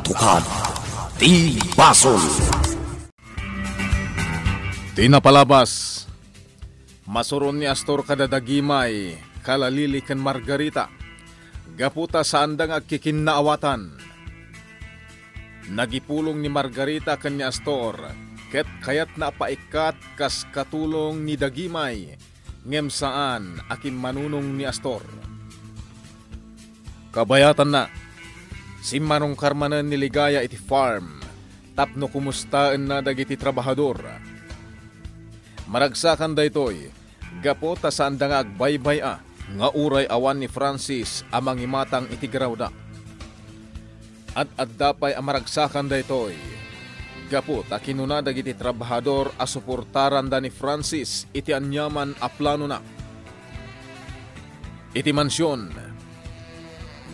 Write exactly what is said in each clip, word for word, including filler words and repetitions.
Tukad ti basol. Ti napalabas, masuron ni Astor kada Dagimay, Kalalili ken Margarita, gapu ta saanda nga agkikinnaawatan. Nagipulong ni Margarita ken ni Astor, ket kayatna a paikkat kas katulong ni Dagimay, ngem saan a kimmanunong ni Astor. Kabayatanna, simmanungkar manen ni Ligaya iti farm tapno kumustaenna dagiti trabahador. Maragsakan daytoy gapu ta saanda nga agbaybay-a nga uray awan ni Francis a mangimatang iti grawda. Ad-adda pay a maragsakan daytoy gapu ta kinuna dagiti trabahador a suportaranda ni Francis iti aniaman a planona. Iti mansion,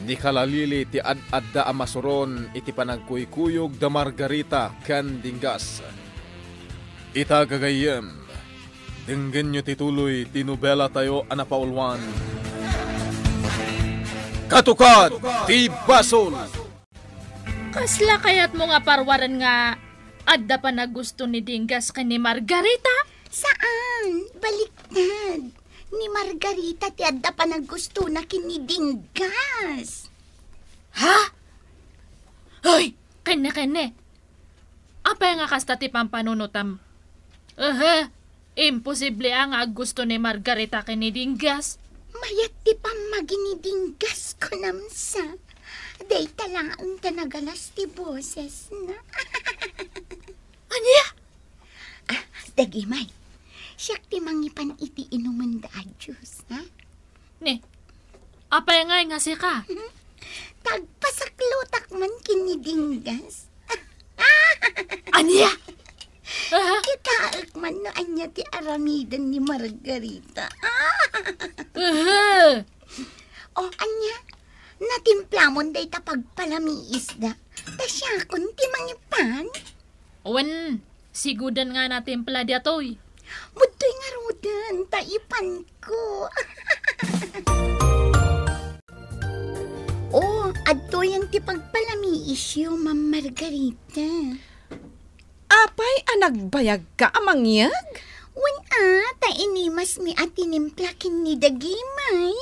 ni Kalalili ti ad-adda a masuron iti panagkuykuyog da Margarita ken Dinggas. Ita, gagayyem, denggenyo ti tuloy ti nobelatayo a napauluan, Katukad ti Basol. Kasla kayatmo nga parwaren nga adda panaggusto ni Dinggas ken ni Margarita? Saan, baliktad. Ni Margarita ti adda panaggustona ken ni Dinggas. Ha? Hoy, kenne, kenne. Apay nga kasta ti pampanunotam? Ehe, imposible a nga aggusto ni Margarita ken ni Dinggas. Mayat ti pammagi ni Dinggas, kunam sa. Dayta laeng ta nagalas ti bosesna. Ania? Ah, Dagimay, siak ti mangipan iti inumenda a juice, ha? Ne, apay ngay nga sika? Tagpasaklotak man ken ni Dinggas. Ania? Aha. Kitaek man no ania ti aramiden ni Margarita. Aha. O, ania? Natimplamon dayta pagpalamiisda. Ta siakon ti mangipan? Wen, sigudan nga natimpla daytoy. Mudtoy ngaruden, ta ipanko. O, adtoyen ti pagpalamiisyo, Ma'am Margarita. Apay a nagbayagka a mangyeg? Wen a, ta inimasmi a tinimpla ken ni Dagimay.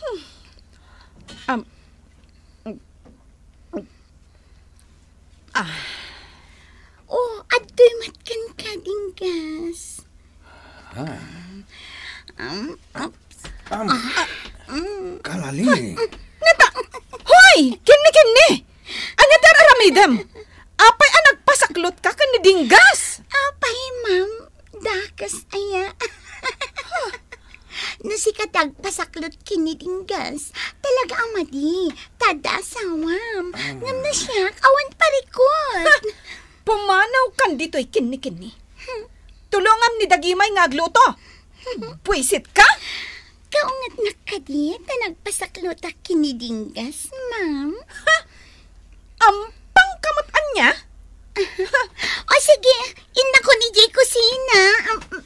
Hmm. Am, Ah. O, adtoy met kenka, Dinggas. Ha? Um, ups. Am, Ah, mm. Kalali. Nata-, hoy! Kinni, kinni! Ania ti ar-aramidem? Apay a nagpasaklotka ken ni Dinggas? Apay, ma'am, dakes aya. No sika ti agpasaklot ken ni Dinggas, talaga a madi, ta adda asawam. Ah. Ngem no siak, awan parikut. Pumanawkan ditoy kinni-kinni. Hmm. Tulongam ni Dagimay nga agluto. Hmm. Buisit ka? Kaungetnak kadi ta nagpasaklotak ken ni Dinggas, ma'am. Ha? Ampang ka met ania? O sige, innakon idiay kusina. Am-,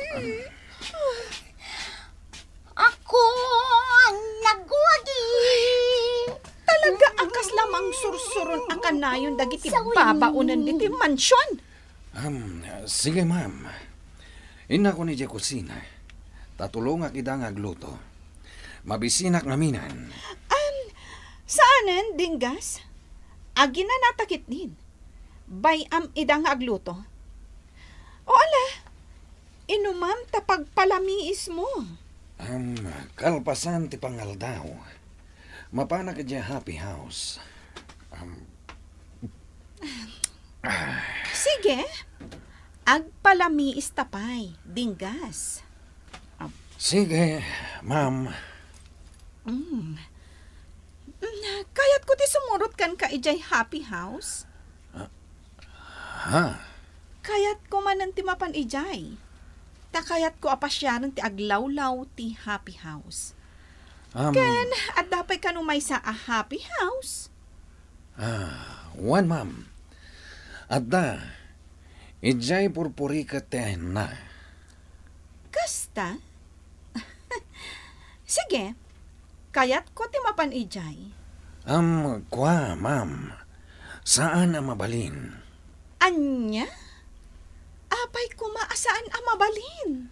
mm. Ako ang nagwagi. Talaga a kasla mangsursuron a kanayon dagiti babaonen diti mansion. Am, sige, ma'am. Innakon idiay kusina. Ta tulongak ida nga agluto. Mabisinak ngaminen. Am, saanen, Dinggas? Aginanata ketdin. Bay-am ida nga agluto. O ala, inumam ta pagpalamiismo. Am, kalpasan ti pangaldaw, mapanak idiay happy house. Am, ah. Sige, agpalamiista pay, Dinggas. Am. Sige, ma'am. Mm. Mm, kayatko ti sumurot kenka idiay happy house. Ah, ha? Kayatko manen ti mapan idiay. Ta kayatko a pasiaren ti aglawlaw ti happy house. Am. Ken adda pay kano maysa a happy house? Ah, wen, ma'am. Adda. Idiay purpuriket ti ayanna. Kasta? Sige, kayatko ti mapan idiay. Am, kua, ma'am. Saan a mabalin. Ania? Apay koma a saan a mabalin?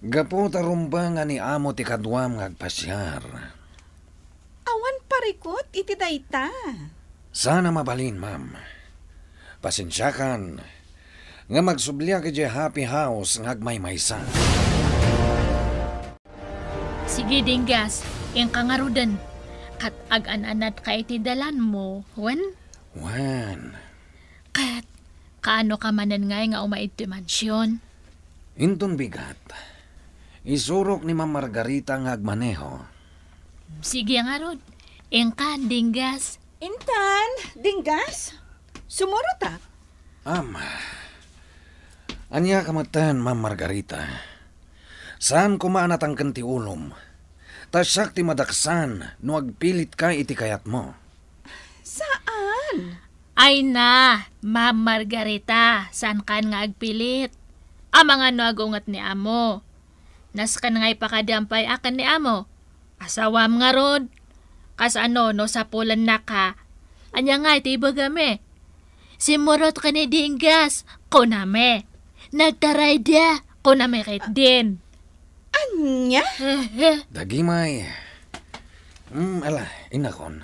Gapu ta rumbeng a ni amo ti kaduam nga agpasiar. Awan parikut iti dayta. Saan a mabalin, ma'am. Pasensiakan nga magsubliak idiay happy house nga agmaymaysa. Sige, Dinggas, inka ngaruden. Ket agan-anatka iti dalanmo, wen? Wen. Ket kaanoka manen ngay nga umay iti mansion? Inton bigat, isurok ni Ma'am Margarita nga agmaneho. Sige ngarud, inka, Dinggas. Intan, Dinggas, sumurotak. Am, ania ka metten, Ma'am Margarita? Saan koma a natangken ti ulom. Ta siak ti madaksan no agpilitka iti kayatmo. Saan? Ay na, Ma'am Margarita, saankan nga agpilit. Amangan no agunget ni amo. Nasken nga ipakadampay aken ni amo. Asawam ngarud. Kasano no sapulennaka? Ania nga iti ibagami? Simmurot ken ni Dinggas, kunami. Nagtarayda, kunami ketdin. Ania? Dagimay. Mm, ala, inakon.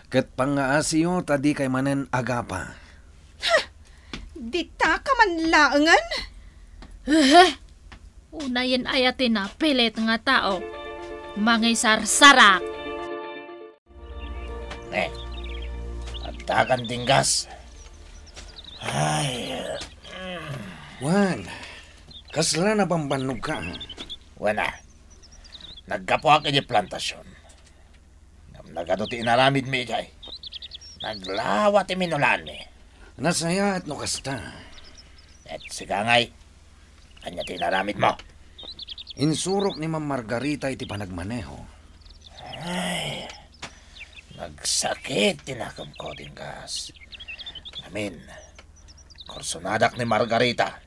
Ket pangngaasiyo ta dikay manen agapa. Ha! Dita ka man laengen? Unayen aya ti napilit nga tao. Mangisarsarak. Ne, addakan Dinggas. Ay. Wen, kasla nabambannogka? Wen a, naggapuak iti plantasion. Ngem nagadu ti inaramidmi idiay. Naglawa ti minulaanmi. Nasayaat no kasta. Ket sika ngay, ania ti inaramidmo? Insurok ni Ma'am Margarita iti panagmaneho. Ay, nagsakit ti nakemko, Dinggas. Ngamin, kursonadak ni Margarita.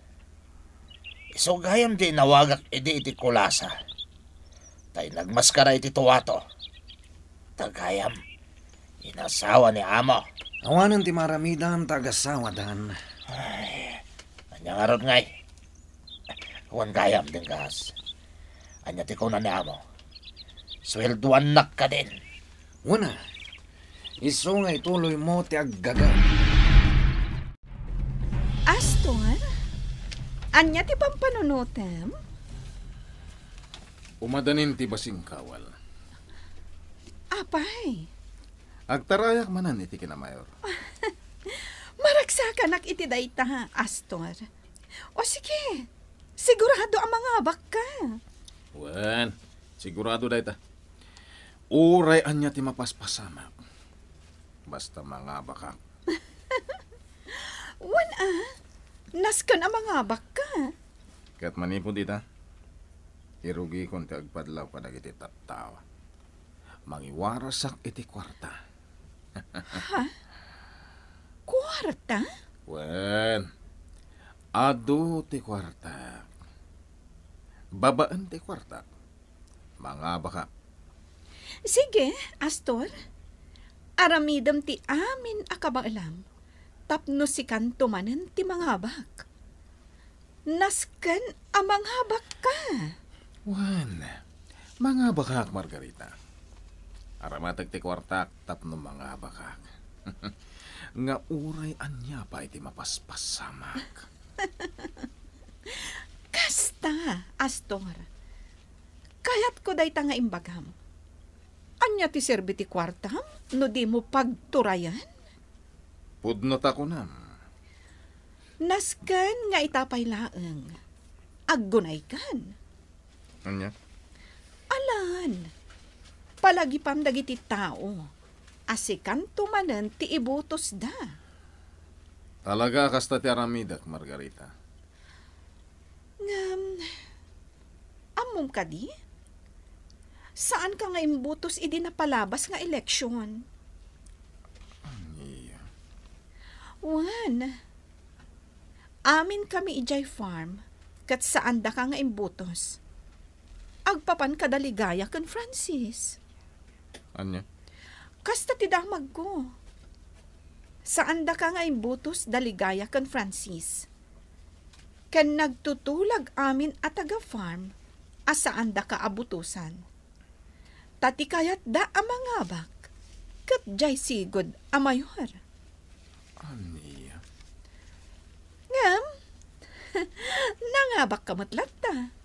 Isu gayam ti inawagak idi iti kulasa. Ta inagmaskara iti tuwato. Ta gayam, inasawa ni amo. Awanen ti maaramidam ta agasawadan. Ay, ania ngarud ngay? Wen gayam, Dinggas. Ania ti kuna ni amo? Sueldoannak kadin? Wen a, isu nga ituloymo ti aggaga. Aston, ania ti pampanunotem? Umadanin ti basing kawal. Apay? Agtarayak manen iti kinamayor. Maragsakanak iti dayta, Astor. O sige, sigurado a mangabakka. Wen, sigurado dayta. Uray ania ti mapaspasamak. Basta mangabakak. Wen a, nasken a mangabakka. Ket manipud ita, irugikon ti agpadlaw kadagiti tattao. Mangiwarasak iti kuarta. Ha? Kuarta? Wen, adu ti kuarta. Babaen ti kuarta. Mangabakak. Sige, Astor. Aramidem ti amin a kabaelam tapno sikanto manen ti mangabak. Nasken a mangabakka. Wen, mangabakak, Margarita. Aramatek ti kuartak tapno mangabakak. Nga uray ania pay ti mapaspasamak. Kasta, Astor. Kayatko dayta nga imbagam. Ania ti serbi ti kuartam no dimo pagturayan? Pudno ta kunam. Nasken nga ita pay laeng, aggunaykan. Ania? Alan, palagipam dagiti tao a sikanto manen ti ibutosda. Talaga a kasta ti aramidek, Margarita. Ngem, ammom kadi? Saanka nga imbutos idi napalabas nga eleksyon? Ania? Wen, amin kami idiay farm, ket saandaka nga imbutos. Agpapan kada Ligaya ken Francis. Ania? Kasta ti damagko. Saandaka nga imbutos da Ligaya ken Francis. Ken nagtutulag amin a taga-farm a saandaka a butosan. Ta ti kayatda a mangabak, ket diay sigud a mayor. Ania? Ngem, nangabakka met latta.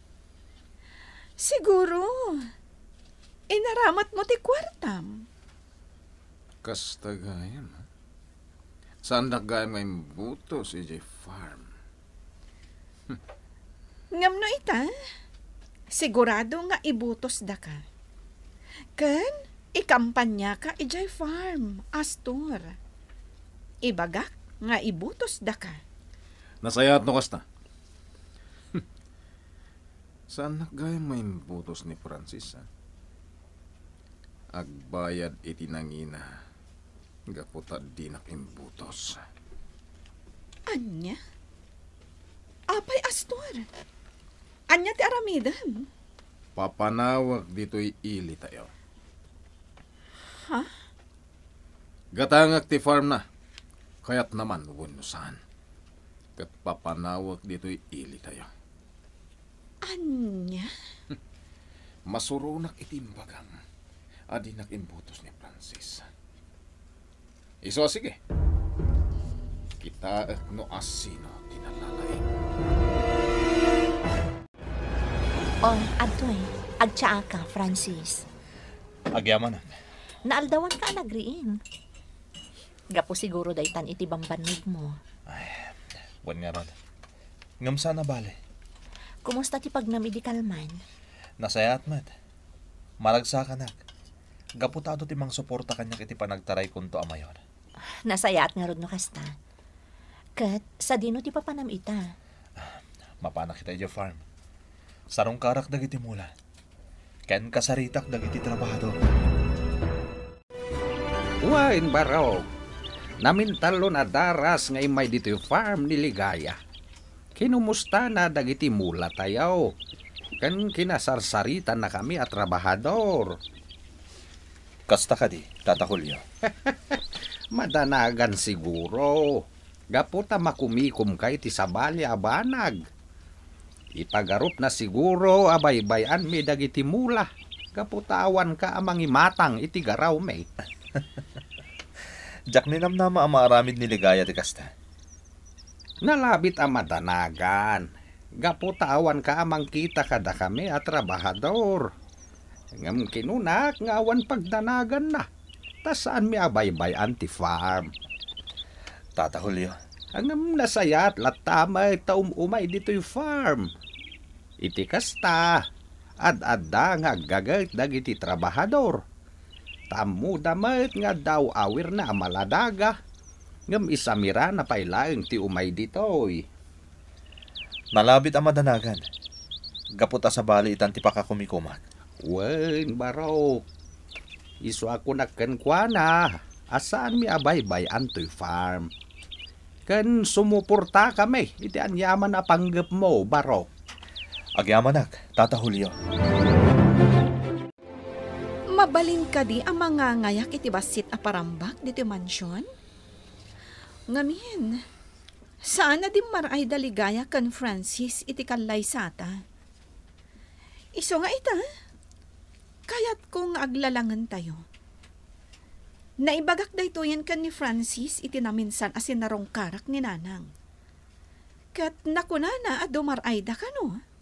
Siguro, inaramatmo ti kuartam. Kasta gayam, ha? Saandak gayam nga imbutos idiay farm. Ngem no ita, sigurado nga ibutosdaka. Ken ikampaniaka idiay farm, Astor. Ibagak nga ibutosdaka. Nasayaat no kasta. Saannak gayam nga imbutos ni Francis, ha? Agbayad iti nangina gapu ta dinak imbutos. Ania? Apay, Astor? Ania ti aramidem? Papanawek ditoy ilitayo. Ha? Gatangek ti farm na. Kayatna man wenno saan. Ket papanawek ditoy ilitayo. Ania? Masuronak iti imbagam a dinak imbutos ni Francis. Isu a sige. Kitaek no asino ti nalalaing. Oh, adtoy. Agtsaaka, Francis. Agyamanak. Naaldawanka a nagriing. Gapu siguro daytan iti bambannogmo. Ay, wen ngarud. Ngem saan a bale. Kumusta ti pagnam idi kalman? Nasayaat met. Maragsakanak. Gapu ta adu ti mangsuporta kaniak iti panagtaraykonto a mayor. Nasayaat ngarud no kasta. Ket sadino ti papanam ita? Mapanak ita idiay farm. Sarungkarak dagiti mula. Ken kasaritak dagiti trabahador. Wen, barok. Namintalon a daras nga immay ditoy farm ni Ligaya. Kinumustana dagiti mulatayo. Ken kinasarsaritanakami a trabahador. Kasta kadi, Tata Julio? Madanagan siguro. Gapu ta makumikomka iti sabali a banag. Ipagarupna siguro a baybay-anmi dagiti mula, gapu ta awanka a mangimatang iti garawmi. Diak ninamnama a maaramid ni Ligaya ti kasta. Nalabit a madanagan, gapu ta awanka a mangkita kadakami a trabahador. Ngem kinunak nga awan pagdanaganna, ta saanmi a baybay-an ti farm. Tata Julio. Ngem nasayaat latta met ta um-umay ditoy farm. Iti kasta, ad-adda nga aggaget dagiti trabahador. Ta ammoda met nga adda aw-awirna a maladaga, ngem isamirana pay laeng ti umay ditoy. Nalabit a madanagan, gapu ta sabali itan ti pakakumikomak. Wen, barok. Isu a kunak kenkuana a saanmi a baybay-an toy farm. Ken sumuportakami iti aniaman a panggepmo, barok. Agyamanak, Tata Julio. Mabalin kadi a mangangayak iti bassit a parambak ditoy mansion? Ngamin, saan a dimmaray da Ligaya ken Francis iti kallaysata. Isu nga ita, kayatko nga aglalangentayo. Naibagak daytoyen ken ni Francis iti naminsan a sinarungkarak ni Nanang. Ket nakunana a dumar-ayda kano.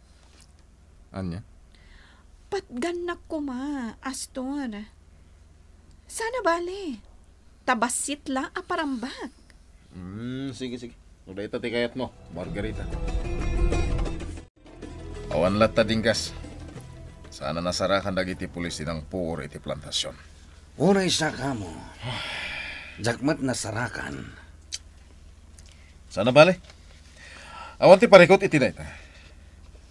Ania? Patgannak koma, Astor. Saan a bale, ta bassit la a parambak. Hmm, sige, sige. No dayta ti kayatmo, Margarita. Awan latta dinggas. Saan a nasarakan dagiti pulis ti nangpuor iti plantasion. Uray sa kamo. Diak met nasarakan. Saan a bale? Awan ti parikut iti dayta.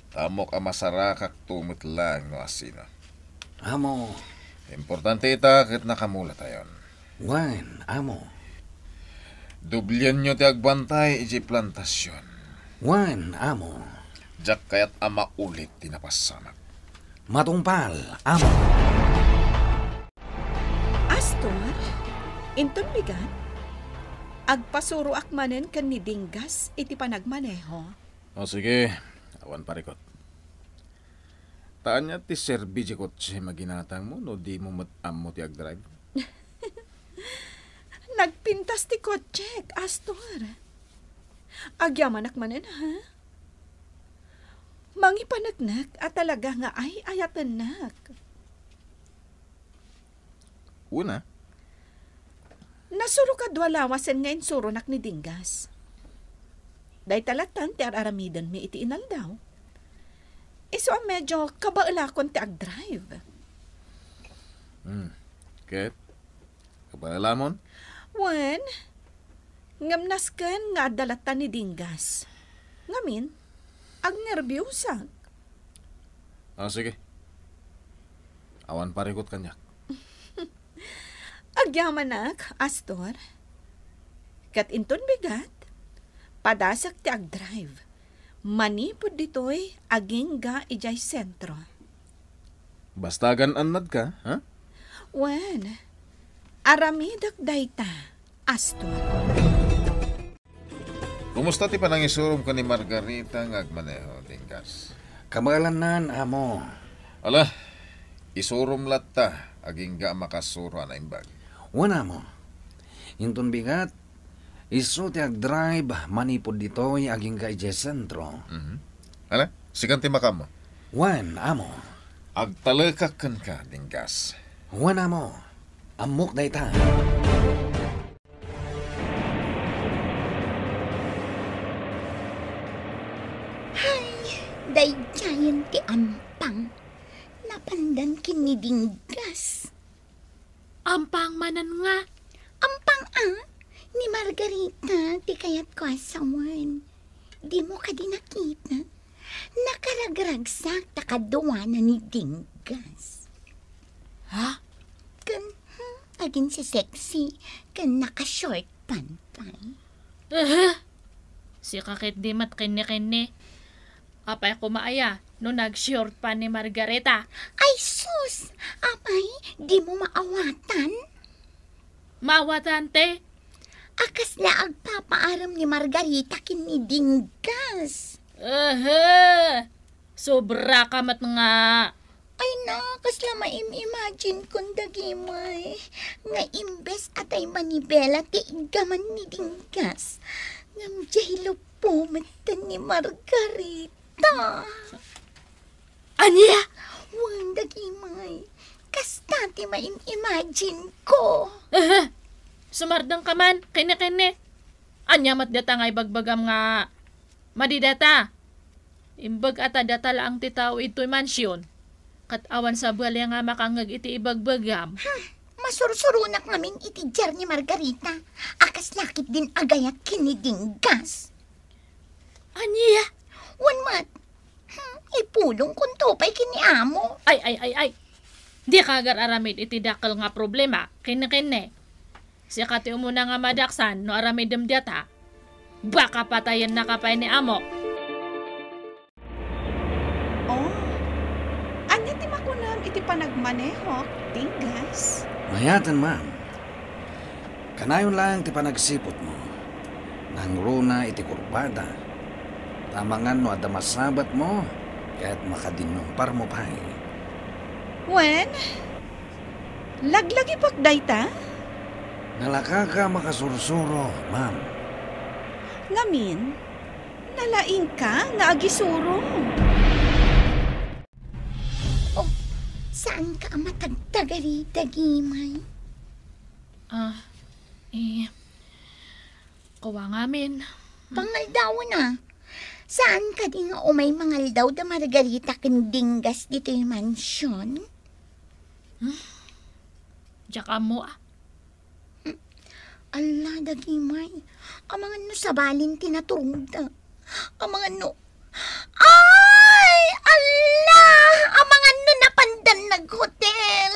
Ta ammok a masarakakto met laeng no asino. Amo. Importante ita ket nakamulatayon. Wen, amo. Dublienyo ti agbantay idiay plantasion. Wen, amo. Diak kayat a maulit ti napasamak. Matungpal, amo. Astor, inton bigat, Agpasuroak manen ken ni Dinggas iti panagmaneho. O sige, awan parikut. Ta ania ti serbi ti kotse nga ginatangmo no dimo met ammo ti agdrive? Nagpintas ti kotsek, Astor. Agyamanak manen, ha? Mangipaneknek a talaga nga ay-ayatennak. Una, nasuro kadua lawasen nga insuronak ni Dinggas. Dayta lattan ti ar-aramidenmi iti inaldaw. Isu a medyo kabaelakon ti agdrive. Hmm. Ket? Kabaelamon? Wen, ngem nasken nga adda latta ni Dinggas. Ngamin, agnerbiosak. Ah, sige. Awan parikut kaniak. Agyamanak, Astor. Ket inton bigat, padasek ti agdrive. Manipud ditoy, agingga idiay sentro. Basta agan-annadka, ha? Wen, aramidek dayta, Astor. Kumusta ti panangisurom ken ni Margarita nga agmaneho, Dinggas? Kabaelannan, amo. Ala, isurom latta, agingga a makasuro a naimbag. Wen, amo. Inton bigat, isu ti agdrive manipud ditoy agingga idiay sentro. Mhm. Ala, sikan ti makaammo? Wen, amo. Agtalekak kenka, Dinggas. Wen, amo. Ammok dayta. Hay, daydiayen ti ampang. Napandan ken ni Dinggas. Ampang manen nga. Ampang a, ni Margarita ti kayatko a sawen. Dimo kadi nakita? Nakaragragsak ta kaduana ni Dinggas. Ha? Ken, hmm, aginsesexy, ken naka-short pant pay. Aha! Sika ketdi met kenni-kenni. Apay koma aya no nag-short pant ni Margarita? Ay sus! Apay, dimo maawatan? Maawatan ti? A kasla agpapaarem ni Margarita ken ni Dinggas. Aha! Sobra ka met nga. Ay na, kasla maim-imagine kon dagimay. Nga imbes a tay manibela ti iggaman ni Dinggas, ngem diay luppo metten ni Margarita. Ania? Wen, dagimay. Kasta ti maim-imagine ko. Aha! Sumardeng ka man, kenni-kenni. Ania met data nga ibagbagam nga madi data? Imbag a ta data laeng ti tao idtoy mansion, ket awan sabali nga makangngeg iti ibagbagam. Hmm, masursuronak ngamin iti diar ni Margarita, a kasla ketdin agayat ken ni Dinggas. Ania? Wen met. Hmm, ipulongkonto pay ken ni amo. Ay, ay, ay, ay. Dika agar-aramid iti dakkel nga problema, kenni-kenni. Sika ti umuna nga madaksan no aramidem diata. Baka patayennaka pay ni amok. Oh, ania ti makunam iti panagmanehok, Dinggas? Mayaten, ma'am. Kanayon laeng ti panagsiputmo. Nangruna iti kurbada. Ta amangan no adda masabatmo, ket makadinnumparmo pay. Wen, laglagipek dayta? Nalakaka makasursuro, ma'am. Ngamin, nalaingka nga agisuro. Oh, saanka a matagtagari, dagimay? Ah, eh, kua ngamin. Pangaldawen a. Saan kadi nga umay mangaldaw da Margarita ken Dinggas ditoy mansion? Hmm? Diak ammo, ah. Hmm. Alla, dagimay. Amangan no sabalin ti naturongda. Amangan no, ay! Alla! Amangan no napandan naghotel.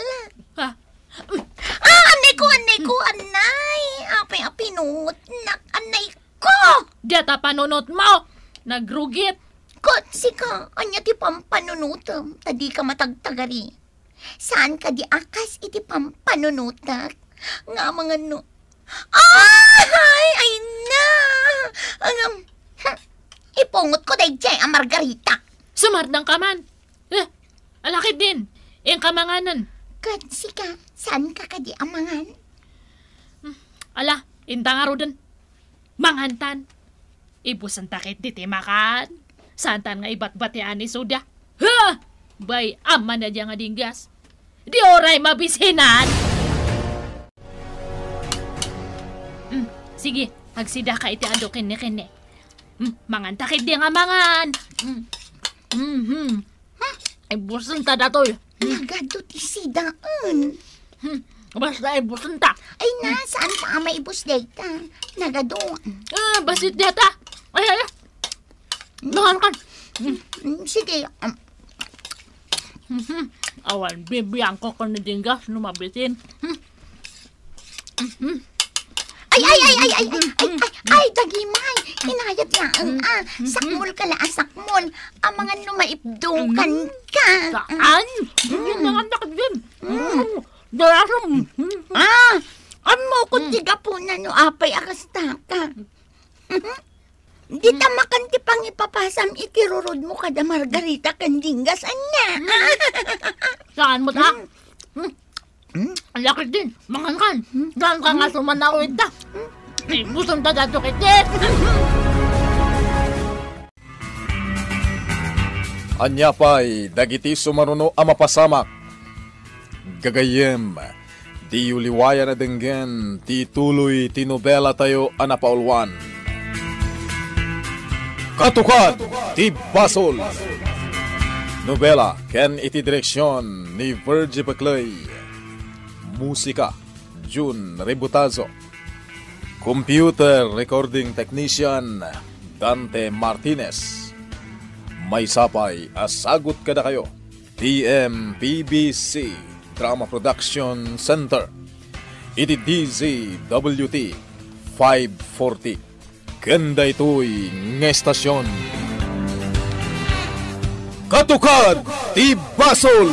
Ha? Ah, anay ko, anay ko, anay! Apay a pinunotnak, anay ko! Diata panunotmo! Nagrugit! Kot, sika, ania ti pampanunotem, ta dika matagtagari? Saan kadi a kas iti pampanunotek? Nga amangan no, Ay, ay na! Agam, hmm, ipungotko daydiay a margarita. Sumardengka man. Eh, ala ketdin, inka manganen. Ket sika, saanka kadi a mangan? Hmm, ala, inta ngaruden. Mangantan. Ibusenta ketdi ti makan. Saantan nga ibatbatian ni Suda. Ha! Bay, ammana dia nga dinggas. Di uray mabisinan. Mm, sige, agsidaka iti adu kenni-kenni. Mm, manganta ketdi nga mangan. Mm. Mhm. Ibusenta datoy. Nagadu ti sidaen. Hmm, basta ibusenta. Ay na, saan pa nga maibus dayta? Nagadu. Ah, basit data. Ay, ay, ay. Mangan kan. Mm, sige. Um, Mhm. Awan, bibiangko ken ni dinggas no mabisin. Hmm. Mhm. Ay, ay, ay, ay, ay, ay, ay, ay, ay, dagimay. Inayat laeng, ah. Sakmol ka la, ah, sakmol. Amangan no maipdukan ka. Saan? Hindi na nga nakadyan. Mm. Darasam. Ah, ammo ko ti gapuna no apay a kasta ka. Dita makan ti pangipapasam iti rurodmo kada Margarita ken dinggas, ania? Saan mo ta? Hmm. Hmm. Ang laki din. Mangan kan. Saan ka nga sumanawid ta? Ibuson ta dato kiti. Ania pay dagiti sumaruno a mapasamak? Gagayyem, diyo liwayan a denggen ti tuloy ti nobelatayo a napauluan. Katukad ti Basol! Nobela ken iti direksion ni Virgie Peclay. Musika, Jun Rebutazo. Computer Recording Technician, Dante Martinez. Maysa pay a sagut kadakayo ti M P B C Drama Production Center iti D Z W T five forty. Ken daytoy nga estasion, Katukad ti Basol!